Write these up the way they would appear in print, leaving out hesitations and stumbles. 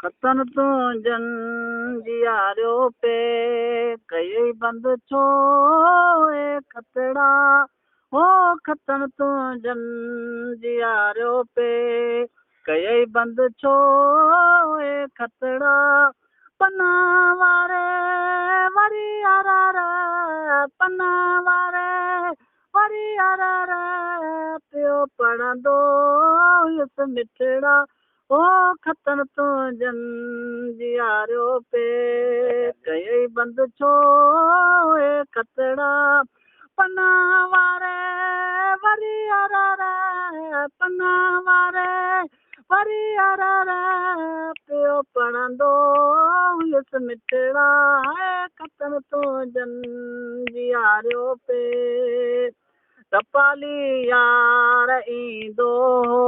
खतन तुंहिंजनि जीआरियो पे, कयई बंदि छो ए खतड़ा, हो खतन तुंहिंजनि जीआरियो पे, कयई बंदि छो ए खतड़ा। पना वारे वरी अरर, पना वारे वरी अरर, पियो पढ़ंदो हुयुसि मिठड़ा, ओ खतन तुंहिंजनि जीआरियो पे, कयई बंदि छो ए खतड़ा। पना वारे वरी अरर, पना वारे वरी अरर, पियो पढ़ंदो हुयुसि मिठड़ा, खतन तुंहिंजनि जीआरियो पे। टपाली यार ईंदो हो,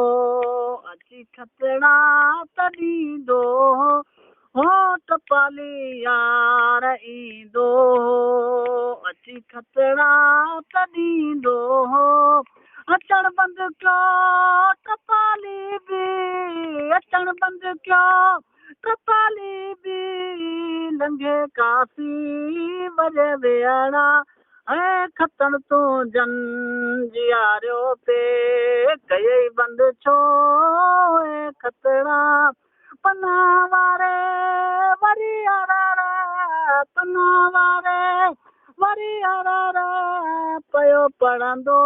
अची खतड़ा त ॾींदो हो, टपाली यार ईंदो हो, अची खतड़ा त ॾींदो हो। अचण बंदि कयो टपाली बि, अचण बंदि कयो टपाली बि, लंघे काफ़ी वरे वियड़ा, ऐं खतन तुंहिंजनि जीआरियो पे, कयई बंदि छो ए खतड़ा। पना वारे वरी अरर, पना वारे वरी अरर, पियो पढ़ंदो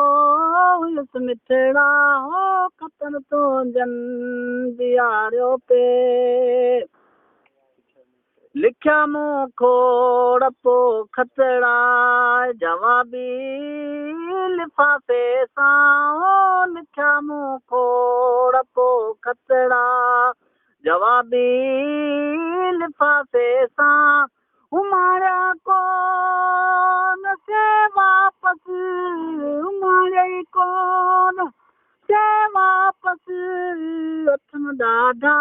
हुयुसि मिठड़ा, हो खतन तुंहिंजनि जीआरियो पे। लिखिया मूं खोड़ पो खतड़ा, जवाबी लिफाफे सां, लिखिया मूं खोड़ पो खतड़ा, जवाबी लिफाफे सां। उमारिया कोन से वापसि, उमारिया कोन से वापसि, अथनि ॾाढा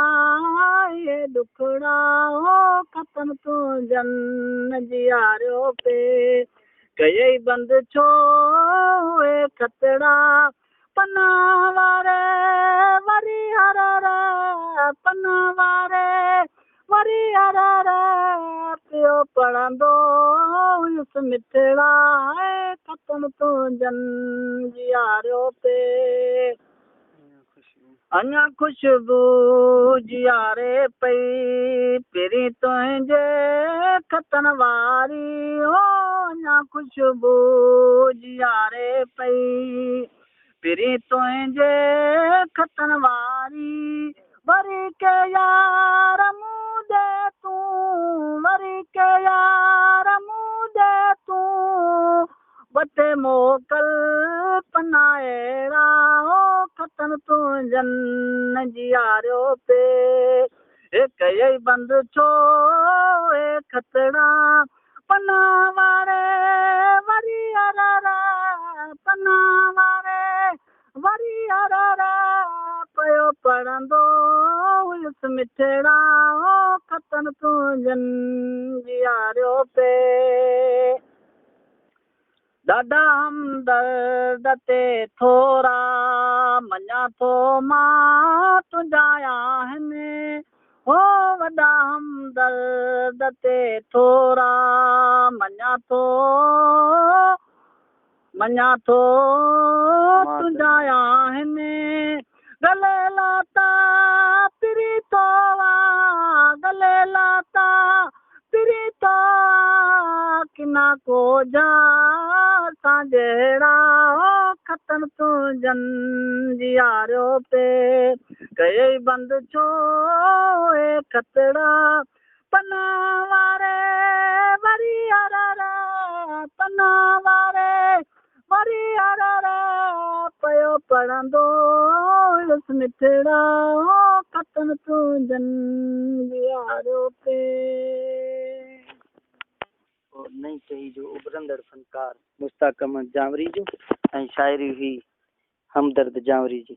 इहे ॾुखड़ा, हो खतन तुंहिंजनि जीआरियो पे, कयई बंदि छो ए खतड़ा। पना वारे वरी अरर, पना वारे वरी अरर, पियो पढ़ंदो हुयुसि मिठड़ा, खतन तुंहिंजनि जीआरियो पे। अञा ख़ुशबू जीआरे पई, पहिरीं तुंहिंजे खतन वारी, हो अञा ख़ुशबू जीआरे पई, पहिरीं तुंहिंजे खतन वारी। वरी के यार मूं ॾे तूं, वरी के यार मूं ॾे तूं, ॿ टे मोकल पना अहिड़ा, हो खतन तुंहिंजनि जीआरियो पे, कयई बंदि छो ए खतड़ा। पना वारे वरी अरर, पना वारे वरी अरर, पियो पढ़ंदो हुयुसि मिठड़ा, हो खतन तुंहिंजनि जीआरियो पे। ॾाढा हमदर्द ते थोरा, मञा थो मां तुंहिंजा आहिनि, हो वॾा हमदर्द ते थोरा, मञा थो मञा थो तुंहिंजा आहिनि। गले लाता प्रीतो आ, गले लाता प्रीतो आ, किना को जा असां जहिड़ा, हो खतन तुंहिंजनि जीआरियो पे, कयई बंदि छो ए खतड़ा। पना वारे वरी अरर, पना वारे वरी अरर, पियो पढ़ंदो हुयुसि मिठड़ा, हो खतन तुंहिंजनि जीआरियो पे। नई टही जो उभरंदड़ फनकार मुश्ताक अहमद जांवरी जो ऐं शाइरी हुई हमदर्द जांवरी जी।